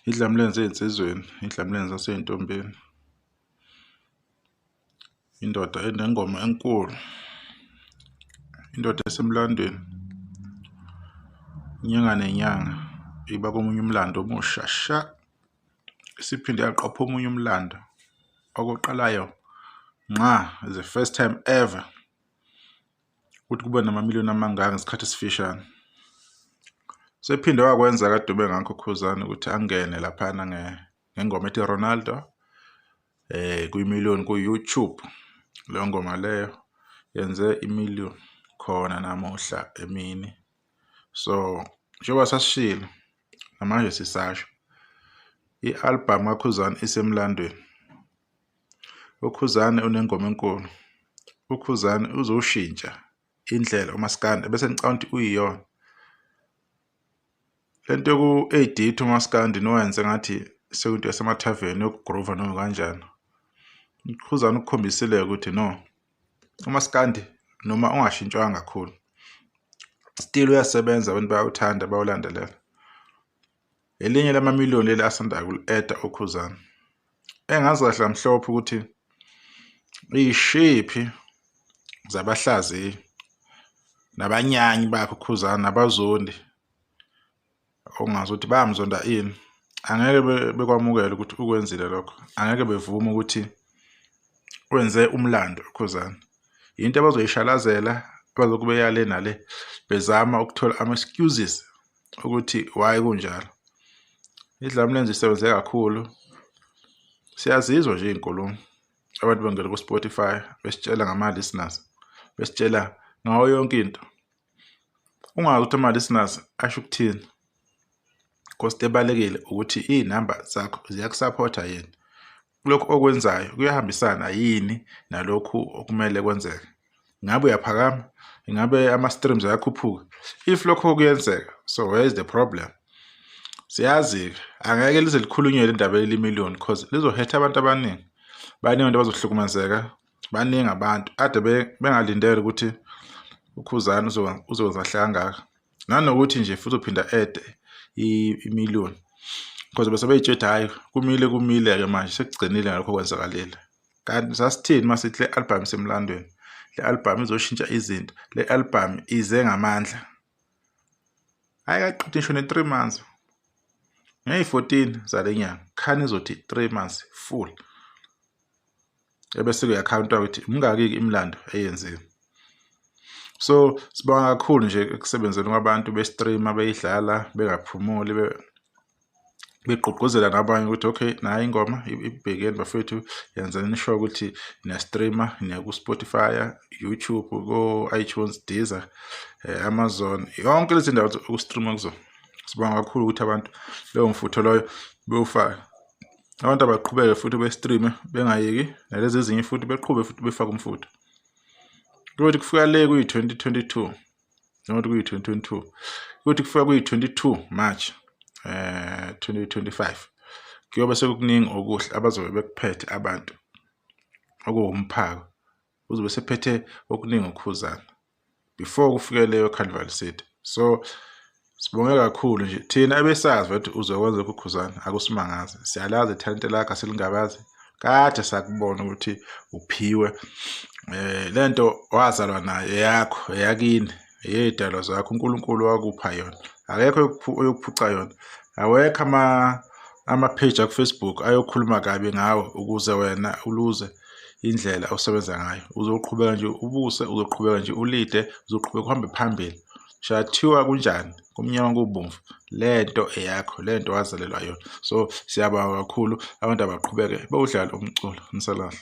Idlamlenze ey'nsizweni, idlamlenze nasey'ntombini. Indoda enengoma enkulu, indoda esemlandweni. Inyanga nenyanga iba komunye umlando omusha sha. Isiphinde yaqopha omunye umlando okokuqalayo ngqa, the first time ever ukuthi kube namamiliyoni amangaka ngesikhathi esifishane. Sephinde wakwenza kade ube ngakho uKhuzani ukuthi angene laphana ngengoma ethi Ronaldo kwimiliyoni ku-YouTube. Leyo ngoma leyo yenze imiliyoni khona namuhla emini. So njengoba sasishilo namanje sisasho, i-album kaKhuzani isemlandweni. UKhuzani unengoma enkulu, uKhuzani uzowushintsha indlela umaskandi ebese ngicabanga ukuthi uyiyona. Lento yoku-edit umaskandi niwenze ngathi sekuyinto yasemathaveni yokugroova noma kanjani. UKhuzani ukukhombisile ukuthi no, umaskandi noma ungashintshwanga kakhulu still uyasebenza, abantu bayawuthanda, bayawulandelela. Elinye lamamiliyoni leli asanda kuli-eda uKhuzani. Engazi kahle kamhlophe ukuthi iy'shiphi zabahlaziyi nabanyanyi bakhe uKhuzani nabazondi ongazi ukuthi bayamzonda ini, angeke bekwamukele ukuthi ukwenzile lokho, angeke bevume ukuthi wenze umlando uKhuzani. Yinto abazoyishalazela, abazoku beya le nale bezama ukuthola ama-excuses ukuthi why kunjalo. Idlamlenze isebenze kakhulu, siyazizwa nje iy'nkulumo abantu bengena ku-Spotify besitshela ngama-listeners, besitshela ngayo yonke into. Ungazi ukuthi ama-listeners asho ukuthini, cause into ebalulekile ukuthi iy'namba zakho ziyakusaphotha yini, kulokhu okwenzayo kuyahambisana yini nalokhu okumele kwenzeke. Ngabe uyaphakama, ingabe ama-streams ayakhuphuka? If lokho kuyenzeka, so where is the problem? Siyazi-ke angeke lize likhulunywe le ndaba yelimiliyoni cause lizohetha abantu abaningi. Baningi abantu abazohlukumezeka, baningi abantu ade bengalindele ukuthi uKhuzani uzokwenza kahle kangaka. Nanokuthi nje futhi uphinda ede imiliyoni cause bese bey'tshela ukuthi hhayi kumile kumile-ke manje sekugcinile ngalokho okwenzakalile. Kanti sasithini masithi le album isemlandweni, le album izoshintsha izinto, le album ize ngamandla. Ayikaqedi ngisho ne-3 months. Ngeyi-14 zale nyanga khani izothi 3 months full. Ebese kuyakhawuntwa ukuthi mingaki-ke imilando eyenziwe. So sibonga kakhulu nje ekusebenzeni kwabantu be-streamer beyidlala bengaphumuli, begqugquzela nabanye ukuthi okay nayi ingoma ibhekeni bafethu, yenzani sure ukuthi niya-streamer, niya ku-Spotify, YouTube, ko-iTunes, Deezer, Amazon, yonke lezi ndawo oku-streama kuzona. Sibonga kakhulu ukuthi abantu leyo mfutho loyo bewufake. Abantu abaqhubeke futhi be-stream-e bengayeki, nalezi ezinye futhi beqhube futhi befake umfutho. Kuyothi kufika le kuyi-2022, noma kuyi-2022, kuyothi kufika kuyi-22 March 2025 kuyobe sekukuningi okuhle abazobe bekuphethe abantu, okuwumphako uzobe sephethe okuningi uKhuzani before kufike leyo Carnival City. So sibonge kakhulu nje thina ebesazi ukuthi uzokwenza lokhu uKhuzani, akusimangazi, siyalazi ithalente lakhe, asilingabazi, kade sakubona ukuthi uphiwe. Lento wazalwa nayo eyakho, eyakini, eyey'dalwa zakho, uNkulunkulu wakupha yona, akekho oyokuphuca yona. Awekho ama-page aku-Facebook ayokhuluma kabi ngawe ukuze wena uluze indlela osebenza ngayo. Uzoqhubeka nje ubuse, uzoqhubeka nje ulide, uzoqhubeka uhambe phambili. Shathiwa kunjani, kumnyama kubomvu, lento eyakho, lento wazalelwa yona. So siyabonga kakhulu, abantu abaqhubeke bewudlale umculo. Nisalahle.